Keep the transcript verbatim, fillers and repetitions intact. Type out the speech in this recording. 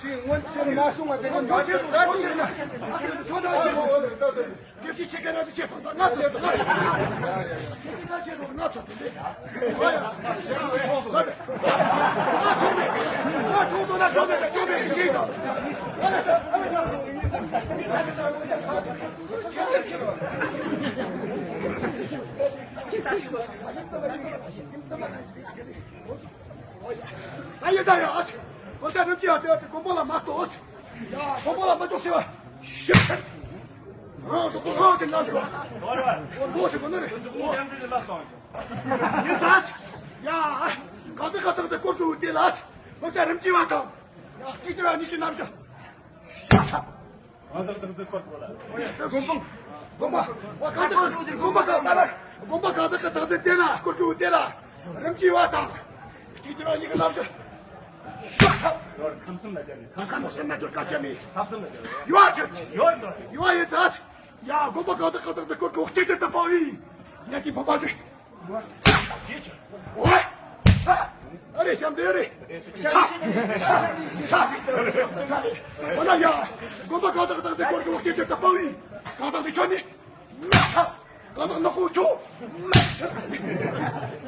ཅིག་སྔོན་ཆད་མ་སོང་བ་དེ་ག་འདོད་ཆེ་ད་ཅིག་ཡིན་ན། ཁྱོད་ད་ཆེ་ད་ཆེ་ད། ང་ཚོ་ང་ཚོ་ང་ཚོ་ང་ཚོ་ད་ཡོད་ད་ཡོད། ཨ་ཙི། ཁོ་ཚོ་རིམ་གྱིས་ཡར་ལྟོས་ཏེ་དགོན་པ་ལ་མ་གཏོགས། ཡ། དགོན་པ་ལ་མ་གཏོགས་ཟེར་བ། ཤེས་ཤེས། ཨ། དགོན་པ་ལ་དེ་ལ་འགྲོ། ཨོ། ལོ་ཟེར་གོ་ནི་རེད། ཡིན་ད། ཡ། གང་ལྟར་གང་ལྟར་དེ་སྐོར་གྱི་འུ་དེ་ལ། ཁོ་ཚོ་རིམ་གྱིས་བ་དང་། ཡ། གཅིག་དེ་བ་གཉིས་ཀྱི་རྣམ་གཞག་གང་ལྟར་དག་ཏུ་བཀོད་པ་ལ། དགོན་པ། དགོན་པ། དགོན་པ་གང་དག་དགོན་པ་གང་དག་དགོན་པ་གང་དག་གི་དག་ཏུ་དེ་ལ་སྐོར་གྱི་དེ་ལ། རིམ་གྱིས་བ་དང་། གཅིག་དེ་ལ་ཡི་གེ་ལབ་ཤོག་ཤོག་ཐབས། ཡོར་ཁམས་གསུམ་ལ་སྦྱར་ནས། ཁམས་གསུམ་ལ་སྦྱར་ནས་ཁམས་གསུམ་ལ་སྦྱར་ནས། ཡོ་ཨ་ཁྱོད། ཡོ་ཡོ་ཡོ་ཨ་ཡོད་ད། ཡ། དགོན་པ་གང་དག་གང་དག་ཏུ་སྐོར་གྱི་འོག་སྟེ་དེ་ལྟ་བུ་ཡིན། ཉན་གྱི་བུམ་པ་དེ། ཨོ། ཨ་རེ་ཤམ་དེ་རེ། ཤ། ཤ། ཤ། ཤ། ཨོ་ན་ཡ། དགོན་པ་གང་དག་གང་དག་དེ་སྐོར་གྱི་འོག་སྟེ་དེ་ལྟ་བུ་ཡིན། གང་དག་དེ་ཁྱོད་ནི། གང་དག་ནག་པོ་ཁྱོད།